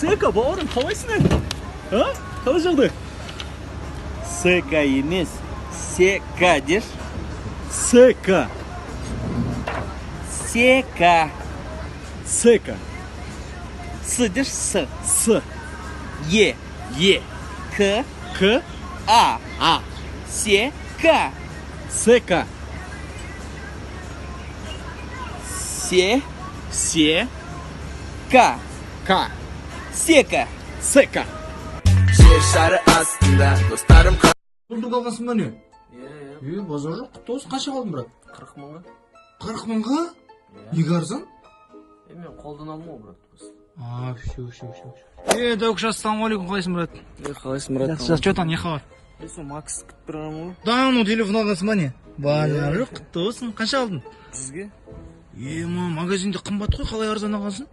Сека, бауырым, қалайсың енді? А? Қалай жағдай? Сека емес, сека деші. Сека. Сека. Сека. С деші, с. С. Е. Е. К. К. А. А. Сека. Сека. Се. Се. Ка. К. Сека. Сека. Жер шары астында достарым. Сундук алғансың ба, не? Е, базар жоқ, құтты болсын. Қанша алдың, брат? 40 мыңға. 40 мыңға? Неге арзан? Е, мен қолдан алдым ғой, брат, просто. А, все, все, все. Е, Дәукіш, ассалаумағалейкум, қалайсың, брат? Е, қалайсың, брат? Жақсы, жақсы, че там, не хабар? Е, сол Макс күтіп тұрғанмын ғой. Да, ну, телефон алғансың ба, не? Базар жоқ, құтты болсын. Қанша алдың? 100-ге. Е, ма, магазинде қымбат қой, қалай арзан алғансың?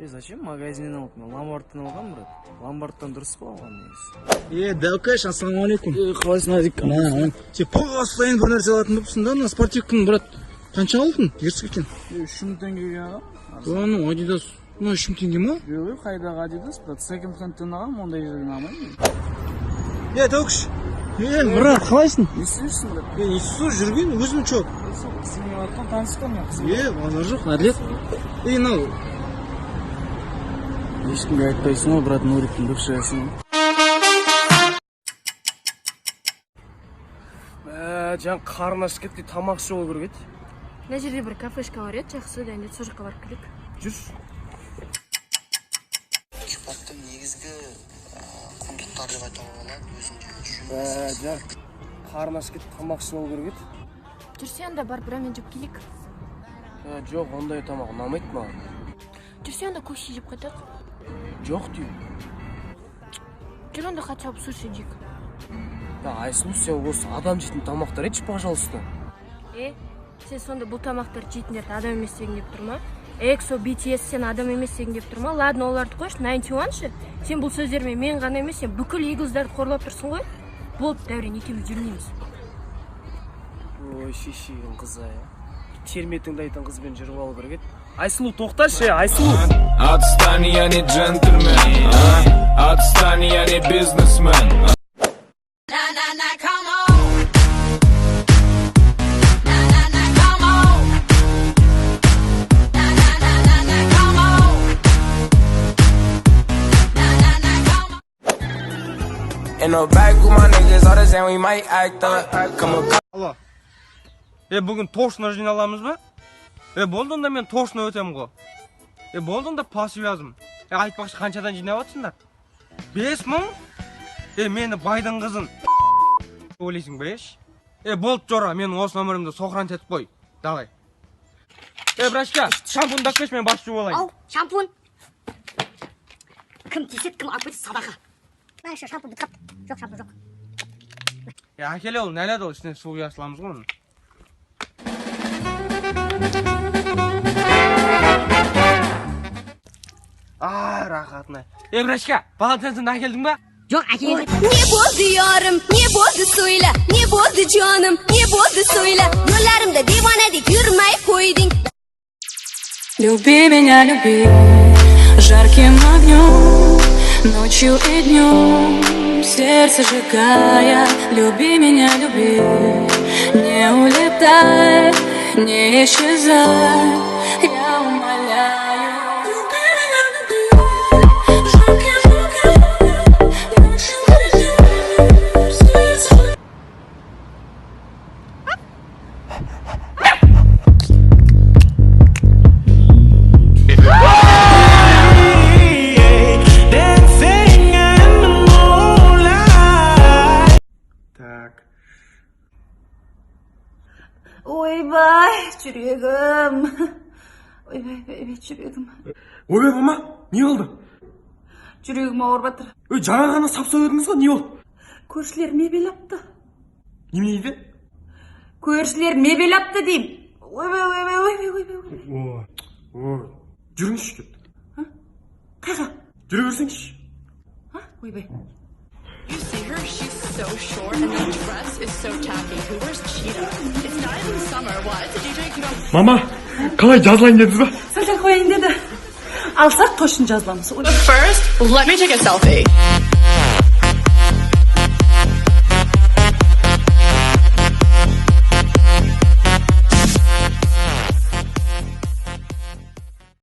Е, зачем магазиннен алып? Мен ломбардтан алғанмын, брат. Ломбардтан дұрыс қой алған негізі. Е, Дәукеш, ассалаумағалейкум. Е, қалайсың, Адик? На, сен постоянно бір нәрсе алатын болыпсың да, мына спортивканы, брат. Қанша алдың? Ерсі екен. Е, 3000 теңгеге алғанмын. Да, ну, Адидас, мына 3000 теңге ма? Жоқ, қайдағы Адидас, брат? Секонд хендтен алғанмын, ондай жерден алмаймын. Е, Дәукеш. Е, брат, қалайсың? Не істейсің, брат? Е, не істеп жүрген, өзің че? Е, сол қызым келіп жатқан, таныс қой мен қызым. Е, базар жоқ, Әділет. Е, мынау Ешкімге айтпайсың ғой, брат, Нуриктің бывшаясың ғой. Ә, жан, қарны ашып кетті, тамақ ішіп алу керек еді. Мына жерде бір кафешка бар еді, жақсы дайындайды, сол жаққа барып келейік. Жүрші. Хип-хоптың негізгі құндылықтары деп айтуға болады өзінде. Ә, жан, қарны ашып кетті, тамақ ішіп алу керек еді. Жүрсе, анда барып рамен жеп келейік. Ә, жоқ, ондай тамақ ұнамайды маған. Жүрсе, анда көше жеп қайтайық. Жоқ деймін. Жүр, онда хотя бы суши жейік. Да, Айсұлу, сен осы адам жейтін тамақтар етші, пожалуйста. Е, сен сонда бұл тамақтарды жейтіндерді адам емес дегің келіп тұр ма? EXO, BTS, сен адам емес дегің келіп тұр ма? Ладно, оларды қойшы, 91 ше. Сен бұл сөздермен мен ғана емес, сен бүкіл Eaglesдарды қорлап тұрсың ғой. Болды, Дәурен, екеуміз жүрмейміз. Ой, шешеген қыз ай. Терме тыңдайтын қызбен жүріп алу керек еді. Айсұлу, тоқташы, Айсұлу. Отстань, я не джентльмен, а? Отстань, я не бизнесмен. Na na na, come on. Na na na, come on. Na na na na na, come on. Na na na, come on. In the back with my niggas, all the same, we might act up. Come on. Алло. Е, бүгін точно жиналамыз ба? Е, болды, онда мен точно өтемін ғой. Е, болды, онда по связым. Е, айтпақшы, қаншадан жинап жатсыңдар? 5000? Е, мені байдың қызын ойлайсың ба, еш? Е, болды, жора, менің осы номерімді сохранить етіп қой. Давай. Е, брашка, шампуньды алып келші, мен бас жуып алайын. Ал, шампунь. Кім тиіседі, кім алып кетсе, садақа. Мына еще шампунь бітіп қалыпты. Жоқ, шампунь жоқ. Е, әкеле, ол нәледі, ол ішіне су құя саламыз ғой оның. А, рахатына. Е, брашка, полотенцені әкелдің ба? Жоқ, әкелген. Ne bo'ldi, yorim, ne bo'ldi, so'yla, ne bo'ldi, jonim, ne bo'ldi, so'yla, yo'llarimda devonadek yurmay qo'yding. Люби меня, люби жарким огнем, ночью и днем, сердце сжигая. Люби меня, люби, не улетай, не исчезай, я умоляю. Люби меня, люби жарким огнем, ночью и днем, сердце сжигая. Dancing in the moonlight. Так. Ойбай, жүрегім, ойбай, ойбай, жүрегім. Ойбай, мама, не болды? Жүрегім ауырып жатыр. Ой, жаңа ғана сап сау едіңіз ғой, не болды? Көршілер мебель апты. Немене дейді? Көршілер мебель апты деймін. Ойбай, ойбай, ойбай, ойбай, ойбай. Ой, ой, жүріңізші кет. Қайға? Жүре берсеңізші. А, ойбай. You see her? She's so short and that dress is so tacky. Who wears cheetah? It's not even summer. Why does the DJ keep on Мама, қалай, жазылайын дедіңіз ба? Сәл қояйын деді. Алсақ, точно жазыламыз. But first, let me take a selfie.